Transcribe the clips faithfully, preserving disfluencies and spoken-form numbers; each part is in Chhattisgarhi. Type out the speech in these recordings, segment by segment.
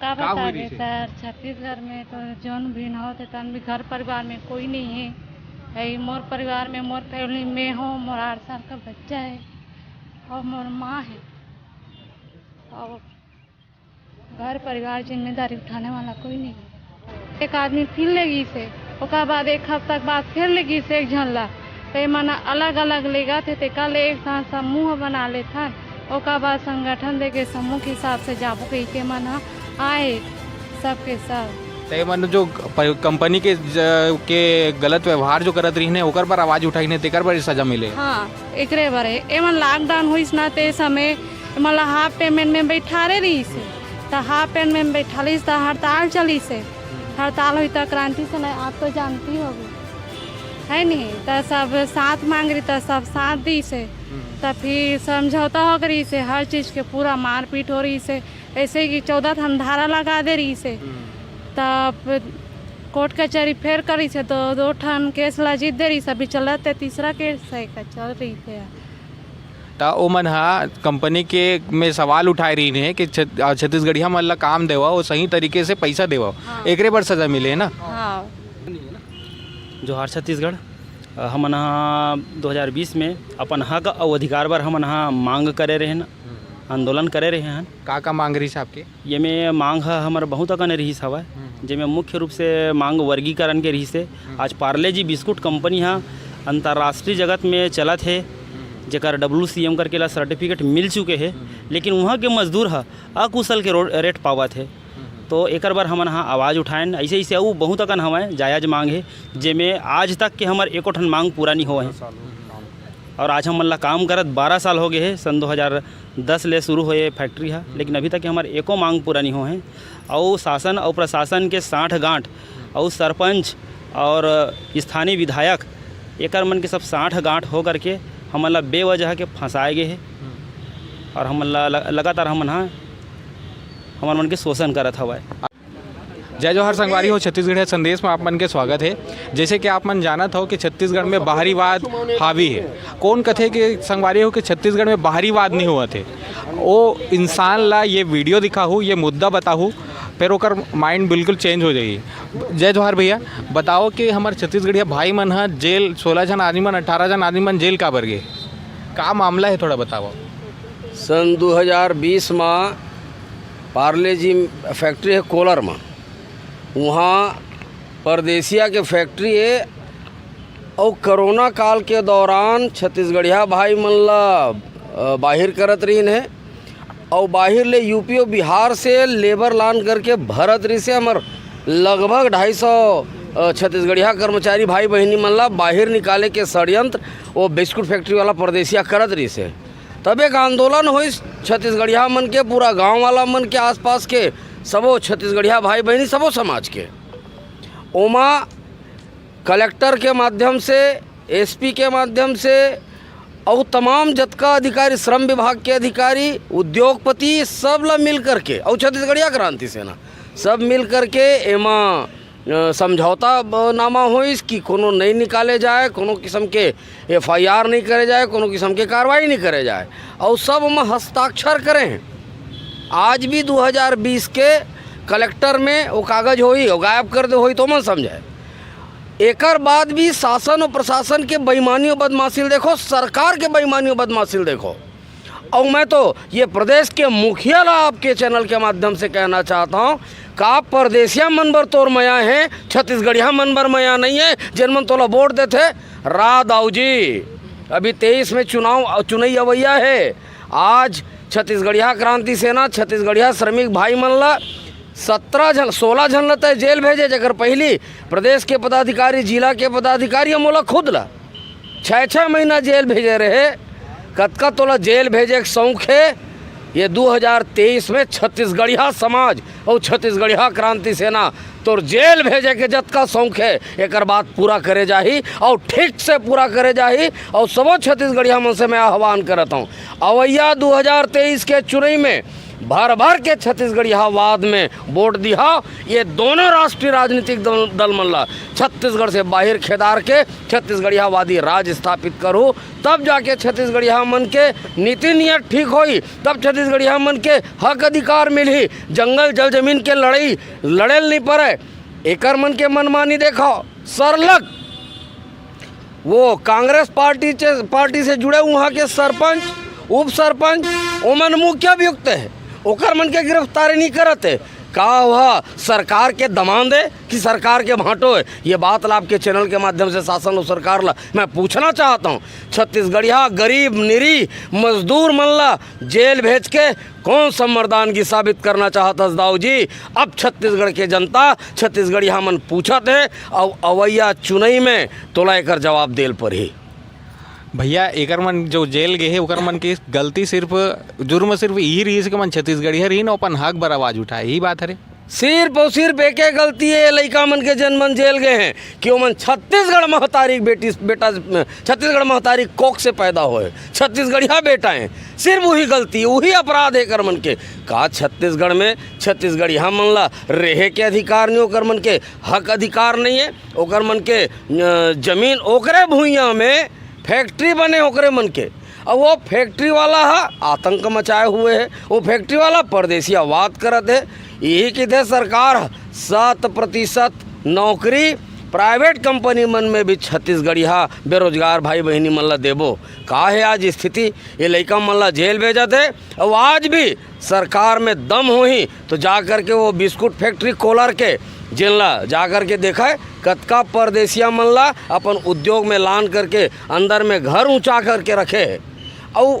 का का होय बताबे रहिसे? सर, छत्तीसगढ़ में तो जौन भी न होते तन भी घर परिवार में कोई नहीं है। यही मोर परिवार में, मोर फैमिली में हो, मोर आठ साल का बच्चा है और मोर माँ है और घर परिवार जिम्मेदारी उठाने वाला कोई नहीं है। एक आदमी फिर ले गई से, ओकर बाद एक हफ्ता के बाद फिर ले गई से एक झन ला। तो ये मन अलग अलग लेगत हे, तेकर ले एक साथ समूह बना लेथन, ओकर बाद संगठन दे के समूह के हिसाब से जाबो कही के मन ह आए सबके सब। तो ये मन जो प-, कंपनी के ज-, के गलत व्यवहार जो करत रहिन हे, ओकर पर आवाज उठाइन हे, तेकर पर सजा मिले। हाँ, एकरे बर हे। एमन लॉकडाउन होइस ना, ते समय एमन ला हाफ पेमेंट में बैठारे रहिस हे, त हाफ पेमेंट में बैठालिस त हड़ताल चलिस हे। हड़ताल होई त क्रांति सेना, आप तो जानती होगी, है नहीं? त सब साथ मांग रही, त सब साथ दिस हे। त फिर समझौता हो गई से, हर चीज के पूरा मारपीट हो रही से, ऐसे कि चौदह ठन धारा लगा दे रही से। तब कोर्ट कचहरी फेर करी से, दो दो ठन केस ला जीत दे रही से, अभी चलत है तीसरा केस है का चल रही थे। त ओमन ह कंपनी के में सवाल उठाए रहिन हे कि छत-, अ, छत्तीसगढ़िया मन ला काम देवा, वो सही तरीके से पैसा देवा, हाँ। एकरे बर सजा मिले हे ना। हाँ। जोहार छत्तीसगढ़। अ, हमन ह दो हज़ार बीस में अपन हक अउ अधिकार बर हमन ह मांग करे रहे हन, आंदोलन करे रहे हन। का का मांग रहिस आपके? येमे मांग ह हमर बहुत अकन रिहिस हवय, हम्म। जेमे मुख्य रूप से मांग वर्गीकरण के रिहिस हे। हम्म। आज पार्ले जी बिस्कुट कंपनी ह अंतर्राष्ट्रीय जगत में चलत हे, हम्म। जेकर डब्ल्यू सी एम करके ला सर्टिफिकेट मिल चुके हे, हम्म। लेकिन उहाँ के मजदूर ह अकुशल के रो-, रेट पावत हे। हम्म। तो एकर बर हमन ह आवाज उठाएन। ऐसे ऐसे अउ बहुत अकन हवय जायज मांग हे, जेमे आज तक के हमर एको ठन मांग पूरा नहीं होए हे। और आज हमन ला काम करत बारह साल हो गए हे, सन दो हज़ार दस ले शुरू होए फैक्ट्री ह, लेकिन अभी तक हमर एको मांग पूरा नहीं होए हे। अउ शासन अउ प्रशासन के साठ गांठ अउ सरपंच और स्थानीय विधायक एकर मन के सब साठ गांठ हो करके हमन ला बेवजह के फंसाए गए हे और हमन ला ल-, लगातार हमन ह हमर मन के शोषण करत हवय। जय जोहार संगवारी हो, छत्तीसगढ़िया संदेश में आप मन के स्वागत हे। जैसे कि आप मन जानत हो कि छत्तीसगढ़ में बाहरीवाद हावी हे। कौन कथे कि संगवारी हो कि छत्तीसगढ़ में बाहरीवाद नहीं होवत हे, वो इंसान ला ये वीडियो दिखाहू, ये मुद्दा बताहू, फिर ओकर माइंड बिल्कुल चेंज हो जाही। जय जोहार भैया, बताओ कि हमर छत्तीसगढ़िया भाई मन ह जेल, सोलह झन आदमी मन, अठारह झन आदमी मन जेल काबर गे, का मामला हे, थोड़ा बताओ। सन दू हज़ार बीस म पार्ले जी फैक्ट्री हे कोलर म, उहाँ परदेसिया के फैक्ट्री हे। अउ कोरोना काल के दौरान छत्तीसगढ़िया भाई मन ला, अ, बाहिर करत रहिन हे। अउ बाहिर ले यूपी अउ बिहार से लेबर लान करके भरत रहिस हे। हमर लगभग ढाई सौ, अ, छत्तीसगढ़िया कर्मचारी भाई बहिनी मन ला बाहिर निकाले के षड्यंत्र वो बिस्कुट फैक्ट्री वाला परदेसिया करत रहिस हे। तब एक आंदोलन होइस छत्तीसगढ़िया मन के, पूरा गांव वाला मन के, आसपास के सबो छत्तीसगढ़िया भाई बहिनी, सबो समाज के। ओमा कलेक्टर के माध्यम से, एसपी के माध्यम से, अउ तमाम जतका अधिकारी, श्रम विभाग के अधिकारी, उद्योगपति, सब ला मिल करके, अउ छत्तीसगढ़िया क्रांति सेना, सब मिल करके एमा, अ, समझौता ब-, नामा होइस कि कोनो नहीं निकाले जाए, कोनो किस्म के एफआईआर नहीं करे जाए, कोनो किस्म के कार्रवाई नहीं करे जाए, अउ सब ओमा हस्ताक्षर करे हैं। आज भी दू हज़ार बीस के कलेक्टर में वो कागज होई, वो गायब कर दे होई, तो मन समझे। एकर बाद भी शासन और प्रशासन के बेईमानी और बदमाशी ल देखो, सरकार के बेईमानी और बदमाशी ल देखो। और मैं तो ये प्रदेश के मुखिया ला आपके चैनल के माध्यम से कहना चाहता हूँ, का परदेसिया मन बर तोर मया है, छत्तीसगढ़िया मन बर मया नहीं है, जेन मन तोला वोट देथे। रा दाऊ जी, अभी तेईस में चुनाव, चुनई अवैया है। आज छत्तीसगढ़िया क्रांति सेना, छत्तीसगढ़िया श्रमिक भाई मन ला सत्रह झन, सोलह झन ल तय जेल भेजे, जेकर पहली प्रदेश के पदाधिकारी, जिला के पदाधिकारी, मोला खुद ला छः छः महीना जेल भेजे रहे। कतका तोला जेल भेजे के शौक हे? ये दू हज़ार तेईस में छत्तीसगढ़िया समाज और छत्तीसगढ़िया क्रांति सेना तोर जेल भेजे के जतका शौक हे, एकर बात पूरा करे जाही और ठीक से पूरा करे जाही। और सबो छत्तीसगढ़िया मन से मैं आह्वान करत हूँ, अवैया दू हज़ार तेईस के चुनई में भर भर के छत्तीसगढ़ियावाद में वोट दिहा। ये दोनों राष्ट्रीय राजनीतिक दल, दल मन ला छत्तीसगढ़ से बाहिर खेदार के छत्तीसगढ़ियावादी राज स्थापित करहू, तब जाके छत्तीसगढ़िया मन के नीति नियत ठीक होई, तब छत्तीसगढ़िया मन के हक अधिकार मिलही। जंगल जल जमीन के लड़ाई लड़े ल नहीं पड़े, एकर मन के मनमानी देखो। सरलग वो कांग्रेस पार्टी चे-, पार्टी से जुड़े उहाँ के सरपंच, उप सरपंच, ओमन मुख्य अभियुक्त है, ओकर मन के गिरफ्तारी नहीं करत है। का वह सरकार के दमांद है कि सरकार के भांटो है? ये बात ला आपके चैनल के माध्यम से शासन और सरकार ला मैं पूछना चाहता हूँ। छत्तीसगढ़िया गरीब निरीह मजदूर मन ला जेल भेज के कौन सा मर्दानगी साबित करना चाहत हस दाऊ जी? अब छत्तीसगढ़ के जनता, छत्तीसगढ़िया मन पूछत हे, अउ अवैया चुनई में तोला एकर जवाब देल परही। भैया, एकर मन जो जेल गए हे, ओकर मन के गलती सिर्फ, जुर्म सिर्फ यही रहिस कि मन छत्तीसगढ़िया रहिन, अपन हक बर आवाज उठाए, यही बात हरे। सिर्फ और सिर्फ एके गलती है लइका मन के, जेन मन जेल गए हैं, कि ओमन छत्तीसगढ़ महतारी बेटी, बेटा, छत्तीसगढ़ महतारी कोख से पैदा होए, छत्तीसगढ़िया बेटा हैं। सिर्फ वही गलती, वही अपराध है एकर मन के। का छत्तीसगढ़ में छत्तीसगढ़िया मन ला रहे के अधिकार नहीं, ओकर मन के हक अधिकार नहीं है, ओकर मन के, अ, जमीन ओकरे भुइयां में फैक्ट्री बने ओकरे मन के, अउ वो फैक्ट्री वाला ह आतंक मचाए हुए है, वो फैक्ट्री वाला परदेसियावाद करत है। यही किथे सरकार ह शत प्रतिशत नौकरी प्राइवेट कंपनी मन में भी छत्तीसगढ़िया बेरोजगार भाई बहिनी मन ला देबो। का है आज स्थिति? ये लइका मन ला जेल भेजत है, अउ आज भी सरकार में दम होही तो जा करके वो बिस्कुट फैक्ट्री खोलर के, जेन ला जा करके देखा है, कतका परदेसिया मन ला अपन उद्योग में लान करके अंदर में घर ऊंचा करके रखे है। अउ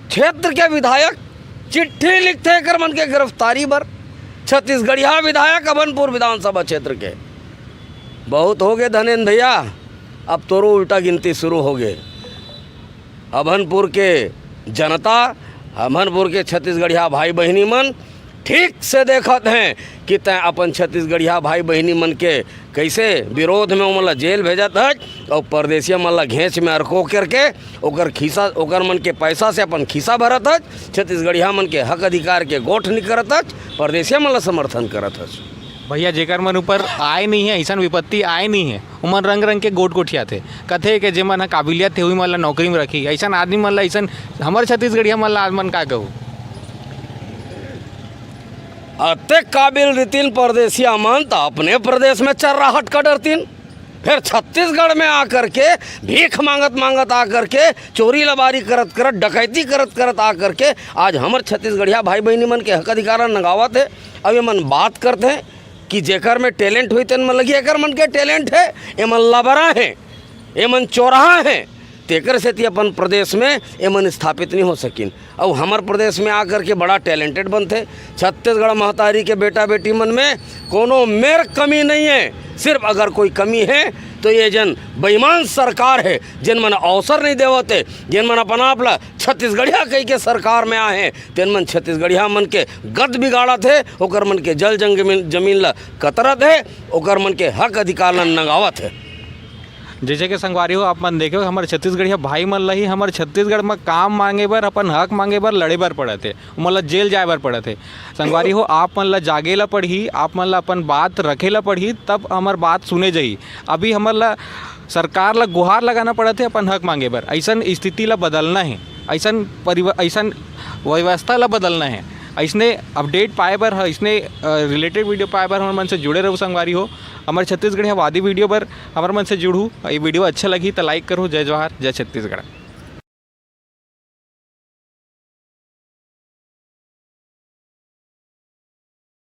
क्षेत्र के विधायक चिट्ठी लिखथे एकर मन के गिरफ्तारी बर। छत्तीसगढ़िया विधायक अभनपुर विधानसभा क्षेत्र के। बहुत हो गए धनेन भैया, अब तोरो उल्टा गिनती शुरू हो गए। अभनपुर के जनता, अभनपुर के छत्तीसगढ़िया भाई बहिनी मन ठीक से देखत हैं कि तैं अपन छत्तीसगढ़िया भाई बहिनी मन के कैसे विरोध में ओमन ला जेल भेजत हच अउ परदेसिया मन ला घेंच में अरको करके ओकर खीसा, ओकर मन के पैसा से अपन खीसा भरत हच, छत्तीसगढ़िया मन के हक अधिकार के गोठ नहीं करत हच, परदेसिया मन ला समर्थन करत हच। भैया, जेकर मन ऊपर आय नहीं है, ऐसन विपत्ति आय नहीं है, उमन रंग रंग के गोठ गोठियाथे, कथे के जेमन ह काबिलियत थे, उही मन ला नौकरी में रखी। ऐसन आदमी मन ला, ऐसन हमर छत्तीसगढ़िया मन ला, आज मन का कहू? अतेक काबिल रितिन परदेसिया मन, त अपने प्रदेश में चर्राहट कर डरतिन। फिर छत्तीसगढ़ में आकर के, भीख मांगत मांगत आकर के, चोरी लबारी करत करत, डकैती करत करत आकर के आज हमर छत्तीसगढ़िया भाई बहिनी मन के हक अधिकार नंगावत है। अब ये मन बात करते हैं कि जेकर में टैलेंट हुई, तेन मन लगी, एकर मन के टैलेंट है, ये मन लबरा हैं, ये मन चोरहा हैं, तेकर सेती अपन प्रदेश में ये मन स्थापित नहीं हो सकिन। अउ हमर प्रदेश में आकर के बड़ा टैलेंटेड बनथे। छत्तीसगढ़ महतारी के बेटा बेटी मन में कोनो मेर कमी नहीं है। सिर्फ अगर कोई कमी है तो ये जन बेईमान सरकार है, जिन मन अवसर नहीं देवत है, जिन मन अपन आप ला छत्तीसगढ़िया कही के सरकार में आए हैं, तेन मन छत्तीसगढ़िया मन के गत बिगाड़त है, ओकर मन के जल जंग-, जमीन, जमीन ला कतरत है, ओकर मन के हक अधिकार ला नंगावत है। जैसे कि संगवारी हो, आप मन देखे हो, हमर छत्तीसगढ़िया भाई मन ला ही हमर छत्तीसगढ़ में काम मांगे बर, अपन हक मांगे बर लड़े बर पड़त हे, ओमन ला जेल जाए बर पड़त हे। संगवारी हो, आप मन ला जागे ला पड़ही, आप मन ला अपन बात रखे ला पड़ही, तब हमर बात सुने जाही। अभी हमर ला सरकार ला गुहार लगाना पड़त हे अपन हक मांगे बर। ऐसन स्थिति ला बदलना है, ऐसन परिव-, ऐसन व्यवस्था ला बदलना है। ऐसने अपडेट पाए बर, ऐसने, अ, रिलेटेड वीडियो पाए बर हमर मन से जुड़े रहू संगवारी हो। हमर छत्तीसगढ़िया वादी वीडियो बर हमर मन से जुड़हू। ये वीडियो अच्छा लगही त लाइक करहू। जय जोहार, जय छत्तीसगढ़।